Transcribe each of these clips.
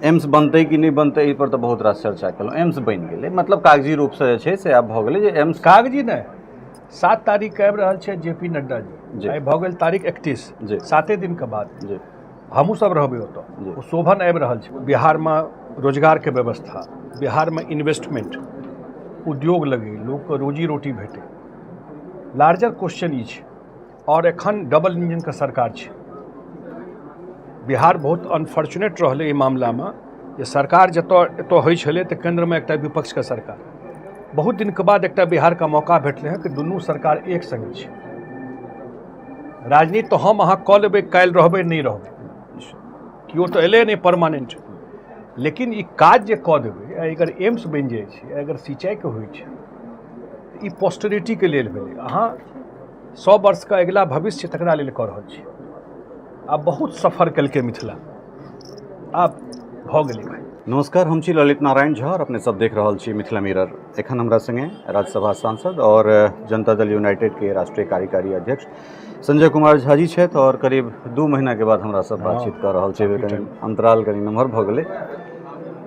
AIIMS बनतै कि नहि बनतै एहि पर तऽ बहुत रास चर्चा केलहुँ। एम्स बनि गेलै, मतलब कागजी रूपसँ जे छै से आब भऽ गेलै जे एम्स कागजी नहि, 7 तारीख के आबि रहल छै जे पी नड्डा जी। आइ भऽ गेल तारीख 31, 7 दिनके बाद जी हमहूँ सब रहबै ओतऽ। ओ शोभन आबि रहल छै। बिहारमे रोजगारके व्यवस्था, बिहारमे इन्वेस्टमेंट, उद्योग लगै, लोकके रोजी रोटी भेटै, लार्जर क्वेश्चन ई छै। आओर एखन डबल इंजनके सरकार छै। बिहार बहुत अनफॉर्चुनेट रहलै एहि मामलामे जे सरकार जतऽ एतऽ होइ छलै तऽ केन्द्रमे एकटा विपक्षके सरकार। बहुत दिनके बाद एकटा बिहारके मौका भेटलै हँ कि दुनू सरकार एक सङ्गे छै। राजनीति तऽ हम अहाँ कऽ लेबै, काल्हि रहबै नहि रहबै, केओ तऽ एलै नहि परमानेंट, लेकिन ई काज जे कऽ देबै, अगर एम्स बनि जाइ छै, अगर सिंचाइके होइ छै, ई पोस्टरिटीके लेल भेलै। अहाँ 100 वर्षके अगिला भविष्य तकरा लेल कऽ रहल छी। आब बहुत सफर केलकै मिथिला, आब भऽ गेलै भाइ। नमस्कार, हम छी ललित नारायण झा और अपने सब देख रहल छी मिथिला मिरर। एखन हमरा संगे राज्यसभा सांसद और जनता दल यूनाइटेड के राष्ट्रीय कार्यकारी अध्यक्ष संजय कुमार झा जी छथि और करीब 2 महीना के बाद हमरा सब बातचीत कऽ रहल छी। कनी अंतराल कनी नमहर भऽ गेलै।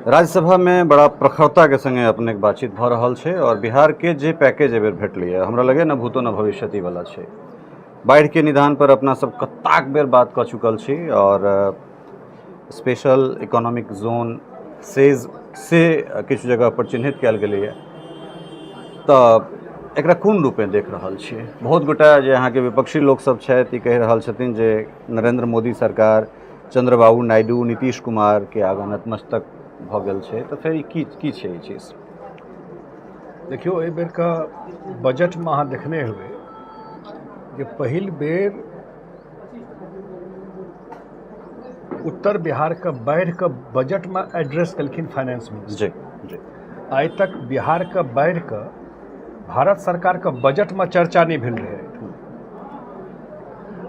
राज्यसभा में बड़ा प्रखरता के संगे अपने के बातचीत भऽ रहल छै और बिहार के जे पैकेज एहि बेर भेटलैए हमरा लगैए न भूतो न भविष्यति वाला छै। बाढ़ि के निदान पर अपना सब कत्ताक बेर बात कऽ चुकल छी और स्पेशल इकोनॉमिक जोन सेज से किछु जगह पर चिन्हित कयल गेलैए, तऽ एकरा कोन रूपे देख रहल छियै? बहुत गोटा जे अहाँके विपक्षी लोकसभ छथि ई कहि रहल छथिन जे नरेंद्र मोदी सरकार चंद्रबाबू नायडू नीतीश कुमार के आगाँ नतमस्तक भऽ गेल छै, तऽ फेर ई की की छै ई चीज? देखियौ, एहि बेरके बजटमे अहाँ देखने हेबै जे पहिल बेर उत्तर बिहारके बाढ़िके बजटमे एड्रेस केलखिन फाइनेंस मिनिस्टर। जी जी। आइ तक बिहारके बाढ़िके भारत सरकारके बजटमे चर्चा नहि भेल रहै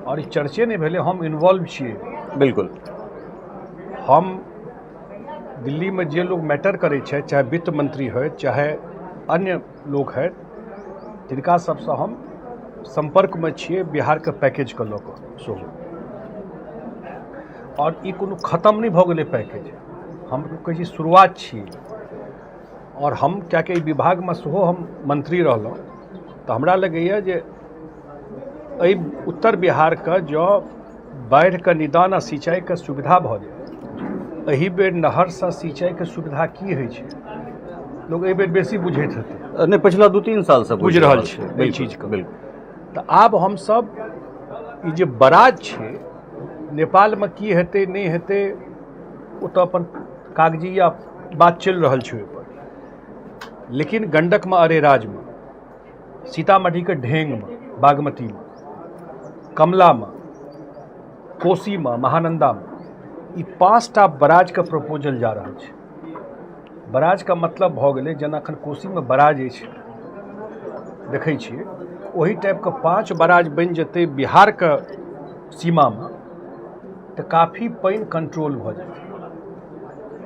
और ई चर्चे नहि भेलै। हम इन्वॉल्व छियै। बिल्कुल। हम दिल्लीमे जे लोग मैटर करै छथि, चाहे वित्त मंत्री होथि चाहे अन्य लोक होथि, तिनका सबसँ हम सम्पर्कमे छियै बिहारके पैकेजके लऽ कऽ सेहो। आओर ई कोनो खतम नहि भऽ गेलै पैकेज, हम कहै छी शुरुआत छियै। आओर हम किएकि एहि विभागमे सेहो हम मंत्री रहलहुँ, तऽ हमरा लगैए जे एहि उत्तर बिहारके जँ बाढ़िके निदान आ सिंचाइके सुविधा भऽ जाय, एहि बेर नहरसँ सिंचाइके सुविधा की होइ छै लोक एहि बेर बेसी बुझैत हेतै। नहि, पछिला 2-3 सालसँ बुझि रहल छै एहि चीजके। बिल्कुल। तऽ आब हमसभ ई जे बराज छै नेपालमे की हेतै नहि हेतै ओ तऽ अपन कागजी या बात चलि रहल छै ओहिपर, लेकिन गण्डकमे, अरेराजमे, सीतामढ़ीके ढेंगमे, बागमतीमे, कमलामे, कोसीमे, महानन्दामे, ई 5टा बराजके प्रपोजल जा रहल छै। बराजके मतलब भऽ गेलै जेना एखन कोसीमे बराज अछि देखै छियै, ओही टाइपके 5 बराज बनि जेतै बिहारके सीमामे तऽ काफी पानि कंट्रोल भऽ जेतै।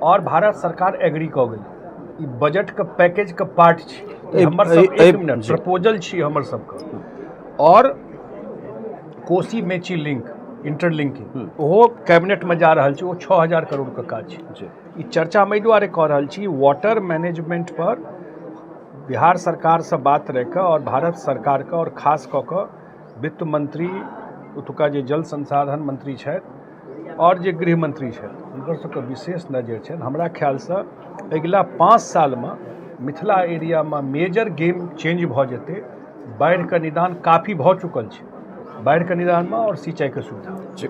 आओर भारत सरकार एग्री कऽ गेलै, ई बजटके पैकेजके पार्ट छी हमर सब। एक मिनट, प्रपोजल छी हमर सबके। आओर कोसी मेची लिंक इंटरलिंकिंग ओहो कैबिनेटमे जा रहल छै, ओ 6000 करोड़के काज छै। ई चर्चा हम एहि दुआरे कऽ रहल छी, वाटर मैनेजमेंट पर बिहार सरकारसँ बात राखि कऽ और भारत सरकारके और खास कऽ कऽ वित्त मंत्री, ओतुका जे जल संसाधन मंत्री छथि और जे गृह मंत्री छथि, हुनकर सबके विशेष नजरि छनि। हमरा ख्यालसँ अगिला 5 सालमे मिथिला एरियामे मेजर गेम चेंज भऽ जेतै। बाढ़िके निदान काफी भऽ चुकल छै, बाढ़िके निदानमे और सिंचाइके सुविधा। जी,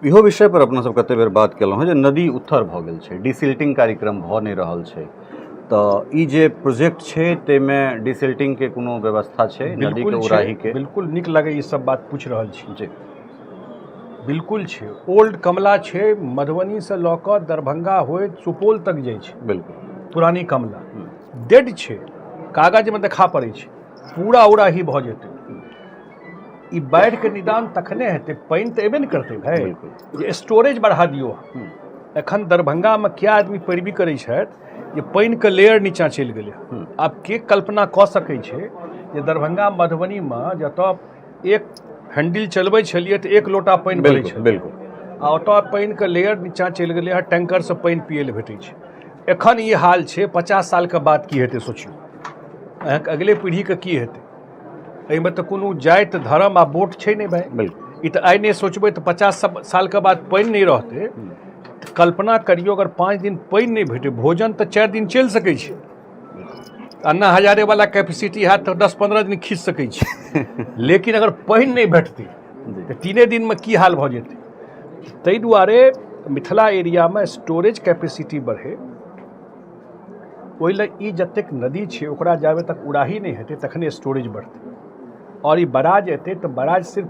इहो विषय पर अपना सब कते बेर बात केलहुँ हँ जे नदी उत्थर भऽ गेल छै, डिसिल्टिंग कार्यक्रम भऽ नहि रहल छै, तऽ ई जे प्रोजेक्ट छै ताहिमे डिसिल्टिंगके कोनो व्यवस्था छै नदीके उड़ाहीके? बिल्कुल, नीक लगै ई सब बात पूछि रहल छी। जी बिल्कुल छै। ओल्ड कमला छै, मधुबनीसँ लऽ कऽ दरभंगा होइत सुपौल तक जाइ छै। बिल्कुल। पुरानी कमला डेड छै, कागजमे देखा पड़ै छै, पूरा उड़ाही भऽ जेतै। ई बाढ़िके निदान तखने हेतै, पानि तऽ एबे ने करतै भाइ, जे स्टोरेज बढ़ा दियौ। एखन दरभंगामे क्या आदमी पैरवी करै छथि जे पानिके लेयर नीचाँ चलि गेलै। आब के कल्पना कऽ सकै छै जे दरभंगा मधुबनीमे जतऽ एक हैंडल चलबै छलियै तऽ 1 लोटा पानि भरै छलै। बिल्कुल। आ ओतऽ पानिके लेयर नीचाँ चलि गेलै हँ, टैंकरसँ पानि पियै लए भेटै छै। एखन ई हाल छै, 50 सालके बाद की हेतै सोचियौ, अहाँके अगले पीढ़ीके की हेतै। एहिमे तऽ कोनो जाति धर्म आ वोट छै नहि भाइ। बिल्कुल ई तऽ आइ नहि सोचबै तऽ 50 सालके बाद पानि नहि रहतै। तऽ कल्पना करियौ, अगर 5 दिन पानि नहि भेटै, भोजन तऽ 4 दिन चलि सकै छै, अन्ना हजारेवला कैपेसिटी हैत तऽ 10-15 दिन खींच सकै छी, लेकिन अगर पानि नहि भेटतै तऽ 3 दिनमे की हाल भऽ जेतै। ताहि दुआरे मिथिला एरियामे स्टोरेज कैपेसिटी बढ़े, ओहि लए ई जतेक नदी छै ओकरा जाबे तक उड़ाही नहि हेतै तखने स्टोरेज बढ़तै। आओर ई बराज एतै तऽ बराज सिर्फ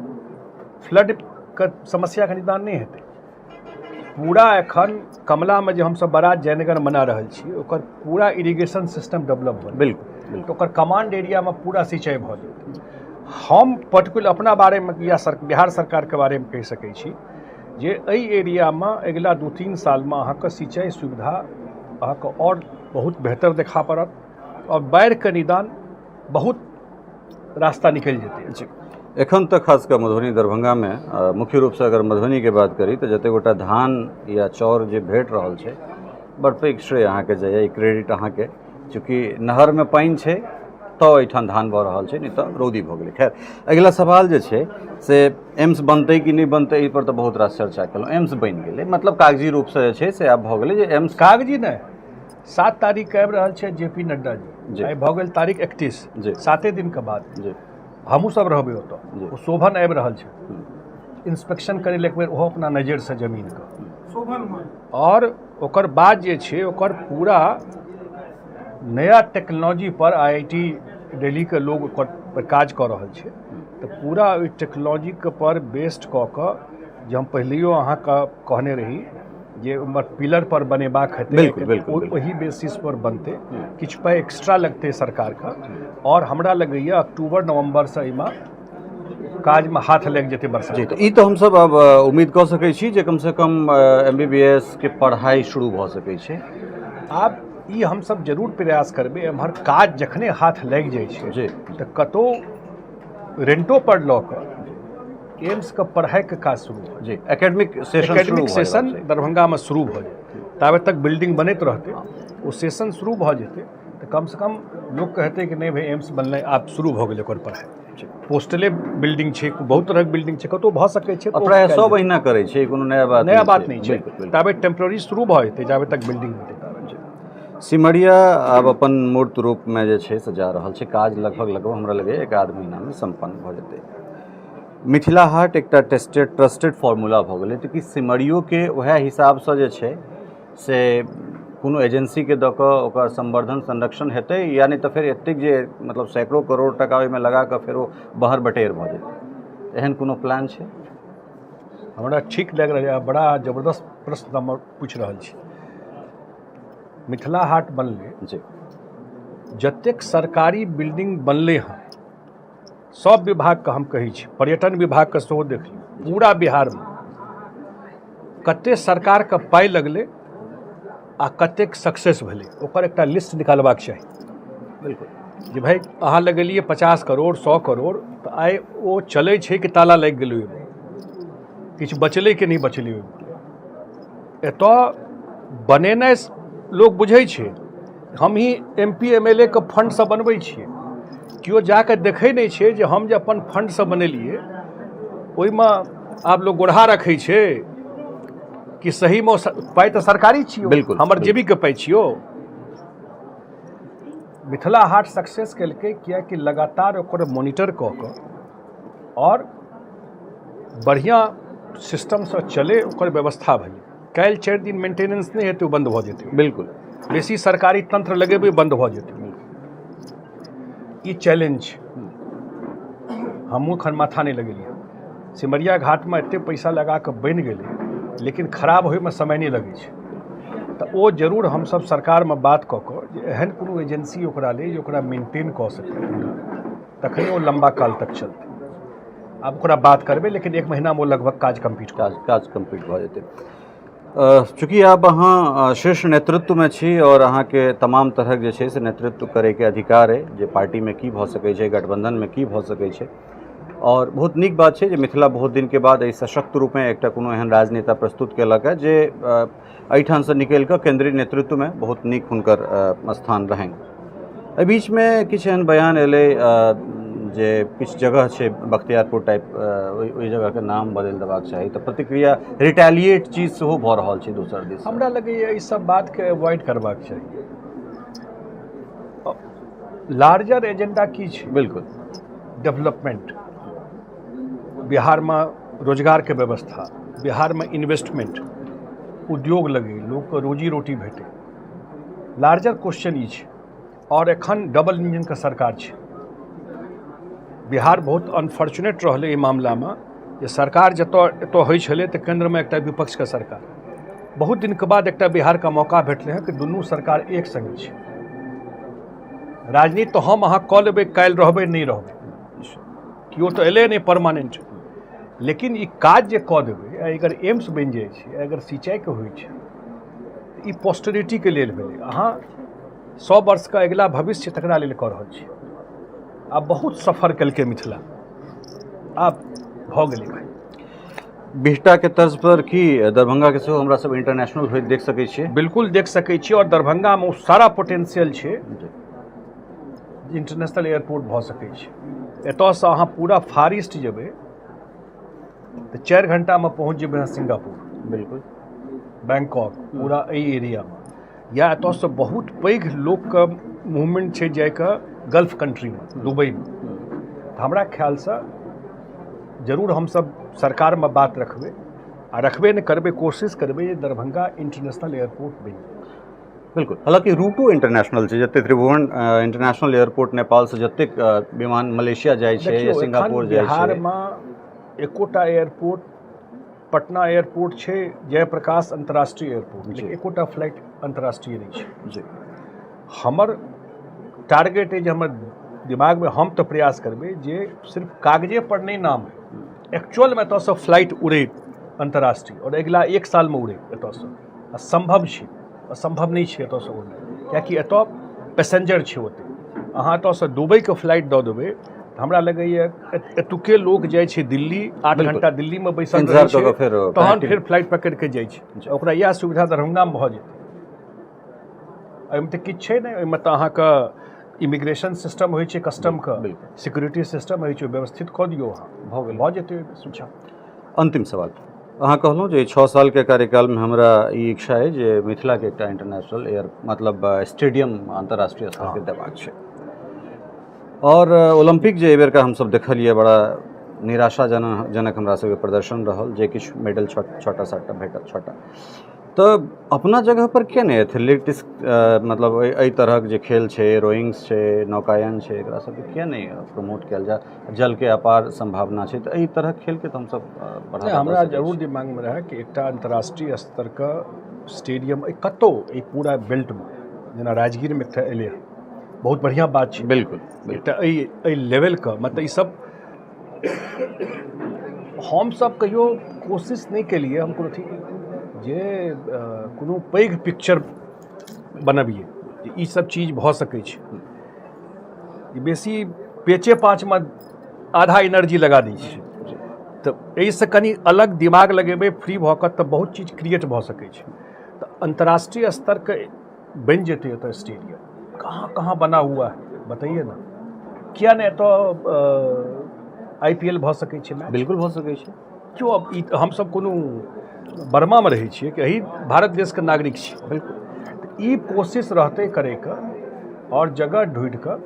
फ्लडके समस्याके निदान नहि हेतै। पूरा एखन कमलामे जे हमसब बराज जयनगर बना रहल छी ओकर पूरा इरिगेशन सिस्टम डेवलप भऽ बिल्कुल तऽ ओकर कमांड एरियामे पूरा सिंचाइ भऽ जेतै। हम पर्टिकुलर अपना बारेमे या बिहार सरकारके बारेमे कहि सकै छी जे एहि एरियामे अगिला 2-3 सालमे अहाँके सिंचाइ सुविधा अहाँके आओर बहुत बेहतर देखा पड़त आओर बाढ़िके निदान बहुत रास्ता निकलि जेतै। जी, एखन तऽ खास कऽ मधुबनी दरभंगामे मुख्य रूपसँ अगर मधुबनीके बात करी तऽ जतेक गोटा धान या चाउर जे भेट रहल छै, बड़ पैघ श्रेय अहाँके जाइए, ई क्रेडिट अहाँके, चूँकि नहरमे पानि छै तऽ एहिठाम धान भऽ रहल छै, नहि तऽ रौदी भऽ गेलै। खैर, अगिला सवाल जे छै से एम्स बनतै कि नहि बनतै, एहिपर तऽ बहुत रास चर्चा केलहुँ। एम्स बनि गेलै, मतलब कागजी रूपसँ जे छै से आब भऽ गेलै जे एम्स कागजी नहि, 7 तारीखके आबि रहल छै जे पी नड्डा जी। आइ भऽ गेल तारीख 31, 7 दिनके बाद जी हमहूँ सब रहबै ओतऽ। ओ शोभन आबि रहल छै इंस्पेक्शन करै लए एक बेर, ओहो अपना नजरिसँ जमीनके। आओर ओकर बाद जे छै ओकर पूरा नया टेक्नोलॉजी पर IIT दिल्लीके लोग ओकर पर काज कऽ रहल छै, तऽ पूरा ओहि टेक्नोलॉजीके पर बेस्ड कऽ कऽ जे हम पहिलैयो अहाँके कहने रही जे उमहर पिलर पर बनेबाक हेतै, बिल्कुल, बिल्कुल, बिल्कुल। ओहि बेसिस पर बनतै, किछु पाइ एक्स्ट्रा लगतै सरकारके। आओर हमरा लगैए अक्टूबर नवम्बरसँ एहिमे काजमे हाथ लागि जेतै बरसात। जी, तऽ ई तऽ हमसब आब उम्मीद कऽ सकै छी जे कमसँ कम MBBS के पढ़ाइ शुरू भऽ सकै छै। आब ई हमसब जरूर प्रयास करबै, एम्हर काज जखने हाथ लागि जाइ छै तऽ कतहु रेंटो पर लऽ कऽ एम्सके पढ़ाइके काज शुरू भऽ जी, एकेडमिक सेशन एकेडमिक सेशन दरभंगामे शुरू भऽ जेतै। ताबे तक बिल्डिंग बनैत रहतै, ओ सेशन शुरू भऽ जेतै तऽ कमसँ कम लोक कहतै कि नहि भाइ एम्स बनलै, आब शुरू भऽ गेलै ओकर पढ़ाइ। पोस्टले बिल्डिंग छै, बहुत तरहक बिल्डिंग छै, कतहु भऽ सकै छै। प्रायः सब अहिना करै छै, कोनो नया बात नया बात नहि छै। ताबे टेम्प्रोरी शुरू भऽ जेतै जाबे तक बिल्डिंग बनतै ताबे। सिमरिया आब अपन मूर्त रूपमे जे छै से जा रहल छै, काज लगभग लगभग हमरा लगैए 1-आध महीनामे सम्पन्न भऽ जेतै। मिथिला हाट एकटा टेस्टेड ट्रस्टेड फॉर्मूला भऽ गेलै, तऽ की सिमरियोके उएह हिसाबसँ जे छै से कोनो एजेंसीके दऽ कऽ ओकर संवर्धन संरक्षण हेतै, या नहि तऽ फेर एतेक जे मतलब सैकड़ो करोड़ टका ओहिमे लगा कऽ फेर ओ बहर बटेर भऽ जेतै, एहन कोनो प्लान छै? हमरा ठीक लागि रहल यऽ, बड़ा जबरदस्त प्रश्न हमर पूछि रहल छी। मिथिला हाट बनलै जी, जतेक सरकारी बिल्डिंग बनलै हँ सब विभागके हम कहै छी, पर्यटन विभागके सेहो देख लियौ, पूरा बिहारमे कते सरकारके पाइ लगलै आ कतेक सक्सेस भेलै ओकर एकटा लिस्ट निकालबाक चाही। बिल्कुल जे भाइ अहाँ लगेलियै 50 करोड़ 100 करोड़, तऽ आइ ओ चलै छै कि ताला लागि गेलै ओहिमे, किछु बचलै कि नहि बचलै ओहिमे। एतऽ बनेनाइ लोक बुझै छै, हम ही M P M L A के फंडसँ बनबै छियै, केओ जाकऽ देखै नहि छै जे हम जे अपन फंडसँ बनेलियै ओहिमे आब लोक गोढ़ा रखै छै कि सहीमे पाइ तऽ सरकारी छियै, बिल्कुल, हमर जेबीके पाइ छियौ। मिथिला हाट सक्सेस केलकै किएकि लगातार ओकर मोनिटर कऽ कऽ आओर बढ़िआँ सिस्टमसँ चलै ओकर व्यवस्था भेलै। काल्हि 4 दिन मेंटेनेंस नहि हेतै ओ बन्द भऽ जेतै। बिल्कुल बेसी सरकारी तंत्र लगेबै बन्द भऽ जेतै। ई चैलेंज छै, हमहूँ एखन माथा नहि लगेलियै। सिमरिया घाटमे एतेक पैसा लगा कऽ बनि गेलै, लेकिन खराब होइमे समय नहि लगै छै। तऽ ओ जरूर हमसब सरकारमे बात कऽ कऽ जे एहन कोनो एजेंसी ओकरा लै जे ओकरा मेंटेन कऽ सकै, तखने ओ लम्बा काल तक चलतै। आब ओकरा बात करबै, लेकिन 1 महीनामे ओ लगभग काज कम्प्लीट काज कम्प्लीट भऽ जेतै। चूँकि आब अहाँ शीर्ष नेतृत्वमे छी आओर अहाँके तमाम तरहक जे छै से नेतृत्व करैके अधिकार अइ जे पार्टीमे की भऽ सकै छै, गठबन्धनमे की भऽ सकै छै, आओर बहुत नीक बात छै जे मिथिला बहुत दिनके बाद एहि सशक्त रूपमे एकटा कोनो एहन राजनेता प्रस्तुत केलक हँ जे एहिठामसँ निकलि कऽ केन्द्रीय नेतृत्वमे बहुत नीक हुनकर स्थान रहनि। एहि बीचमे किछु एहन बयान एलै जे किछु जगह छै बख्तियारपुर टाइप, ओहि जगहके नाम बदलि देबाक चाही, तऽ प्रतिक्रिया रिटेलिएट चीज सेहो भऽ रहल छै दोसर दिस। हमरा लगैए ई सब बातके अवॉइड करबाक चाही। लार्जर एजेंडा की छै? बिल्कुल डेवलपमेंट, बिहारमे रोजगारके व्यवस्था, बिहारमे इन्वेस्टमेंट, उद्योग लगै, लोकके रोजी रोटी भेटै, लार्जर क्वेश्चन ई छै। आओर एखन डबल इंजनके सरकार छै। बिहार बहुत अनफॉर्चुनेट रहलै एहि मामलामे जे सरकार जतऽ एतऽ होइ छलै तऽ केन्द्रमे एकटा विपक्षके सरकार। बहुत दिनके बाद एकटा बिहारके मौका भेटलै हँ कि दुनू सरकार एक सङ्गे छै। राजनीति तऽ हम अहाँ कऽ लेबै, काल्हि रहबै नहि रहबै, केओ तऽ एलै नहि परमानेंट, लेकिन ई काज जे कऽ देबै, अगर एम्स बनि जाइ छै, अगर सिंचाइके होइ छै, ई पोस्टरिटीके लेल भेलै। अहाँ 100 वर्षके अगिला भविष्य तकरा लेल कऽ रहल छी। आब बहुत सफर केलकै मिथिला, आब भऽ गेलै भाइ। बिहटाके तर्ज पर की दरभंगाके सेहो हमरा सब इंटरनेशनल होइत देख सकै छियै? बिल्कुल देख सकै छियै। आओर दरभंगामे ओ सारा पोटेंशियल छै, इंटरनेशनल एयरपोर्ट भऽ सकै छै। एतऽसँ अहाँ पूरा फार ईस्ट जेबै तऽ 4 घंटामे पहुँच जेबै अहाँ सिंगापुर, बिल्कुल बैंकॉक, पूरा एहि एरियामे। या एतऽसँ बहुत पैघ लोकके मूवमेंट छै जाइके गल्फ कंट्रीमे, दुबईमे। तऽ हमरा ख्यालसँ जरूर हमसब सरकारमे बात रखबै, आ रखबे नहि करबै, कोशिश करबै जे दरभंगा इंटरनेशनल एयरपोर्ट बनि जाय। बिल्कुल, हालाँकि रूटो इंटरनेशनल छै, जते त्रिभुवन इंटरनेशनल एयरपोर्ट नेपालसँ जतेक विमान मलेशिया जाइ छै या सिंगापुर जाइ छै। बिहारमे एकोटा एयरपोर्ट, पटना एयरपोर्ट छै, जयप्रकाश अंतर्राष्ट्रीय एयरपोर्ट, लेकिन एकोटा फ्लाइट अंतर्राष्ट्रीय नहि छै। जी। हमर टारगेट अइ जे हमर दिमागमे, हम तऽ प्रयास करबै जे सिर्फ कागजे पर नहि नाम है, एक्चुअलमे एतऽसँ फ्लाइट उड़ै अंतर्राष्ट्रीय, आओर अगिला 1 सालमे उड़ै एतऽसँ। आ सम्भव छै, असम्भव नहि छै एतऽसँ उड़नाइ, कियाकि एतऽ पैसेंजर छै ओते। अहाँ एतऽसँ दुबईके फ्लाइट दऽ देबै तऽ हमरा लगैए एतुके लोक जाइ छै दिल्ली, 8 घंटा दिल्लीमे बैसल रहै छै, तहन फेर फ्लाइट पकड़िके जाइ छै। ओकरा इएह सुविधा दरभंगामे भऽ जेतै। एहिमे तऽ किछु छै नहि, ओहिमे तऽ अहाँके इमिग्रेशन सिस्टम होइ छै, कस्टमके सिक्योरिटी सिस्टम होइ छै, व्यवस्थित कऽ दियौ अहाँ, भऽ गेल, भऽ जेतै सुविधा। अन्तिम सवाल, अहाँ कहलहुँ जे 6 सालके कार्यकालमे हमरा ई इच्छा अइ जे मिथिलाके एकटा इंटरनेशनल एयर मतलब स्टेडियम अन्तर्राष्ट्रीय स्तरके देबाक छै। आओर ओलम्पिक जे एहिबेरका हमसब देखलियै, बड़ा निराशाजनक हमरा सबके प्रदर्शन रहल, जे किछु मेडल 6टा 7टा भेटल, 6टा। तऽ अपना जगह पर किया नहि एथलेटिक्स मतलब एहि तरहक जे खेल छै, रोइंग्स छै, नौकायन छै, एकरा सबके किया नहि प्रमोट कयल जाय? जलके अपार सम्भावना छै, तऽ एहि तरहक खेलके तऽ हमसब बढ़ावा। हमरा जरूर दिमागमे रहए कि एकटा अन्तर्राष्ट्रीय स्तरके स्टेडियम कतहु एहि पूरा बेल्टमे, जेना राजगीरमे एकटा एलै हँ, बहुत बढ़िआँ बात छै। बिल्कुल एकटा एहि लेवलके, मतलब ई सब हमसब कहियो कोशिश नहि केलियै, हम कोनो अथी जे कोनो पैघ पिक्चर बनबियै जे ई सब चीज भऽ सकै छै। बेसी पेचे पाँचमे आधा एनर्जी लगा दै छै, तऽ एहिसँ कनि अलग दिमाग लगेबै फ्री भऽ कऽ तऽ बहुत चीज क्रिएट भऽ सकै छै। तऽ अन्तर्राष्ट्रीय स्तरके बनि जेतै एतऽ स्टेडियम, कहाँ कहाँ बना हुआ है बताइए ना, किया नहि एतऽ IPL भऽ सकै छै? बिल्कुल भऽ सकै छै। क्यों अब ई हमसब कोनो बर्मामे रहै छियै कि एहि भारत देशके नागरिक छी? बिल्कुल। ई कोशिश रहतै करैके, आओर जगह ढूँढि कऽ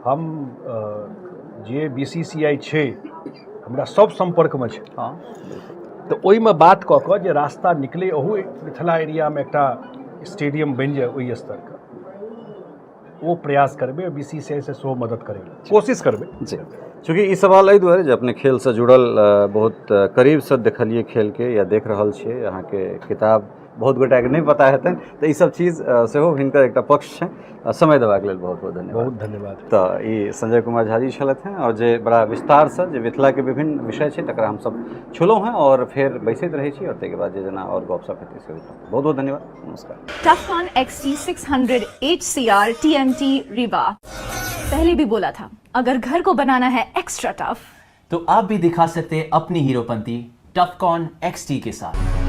हम जे BCCI छै, हमरा सब सम्पर्कमे छै, तऽ ओहिमे बात कऽ कऽ जे रास्ता निकलै, ओहू मिथिला एरियामे एकटा स्टेडियम बनि जाय ओहि स्तरके, ओ प्रयास करबै। BCCI से सेहो मदद करै कोशिश करबै। जी, चूँकि ई सवाल एहि दुआरे जे अपने खेलसँ जुड़ल बहुत करीबसँ देखलियै खेलके या देख रहल छियै, अहाँके किताब बहुत गोटाके नहि पता हेतनि, तऽ ई सब चीज सेहो हिनकर एकटा पक्ष छै। समय देबाक लेल बहुत बहुत धन्यवाद। बहुत धन्यवाद। तऽ ई संजय कुमार झा जी छलथि हेँ, आओर जे बड़ा विस्तारसँ जे मिथिलाके विभिन्न विषय छै तकरा हमसब छुलहुँ हेँ, आओर फेर बैसैत रहै छी, आओर ताहिके बाद जे जेना आओर गपशप हेतै से होइत। बहुत बहुत धन्यवाद, नमस्कार। Tufcon XT600 HCR TMT Rewa। पहले भी बोला था, अगर घर को बनाना है एक्स्ट्रा टफ तो आप भी दिखा सकते हैं अपनी हीरोपंती टफकॉन XT के साथ।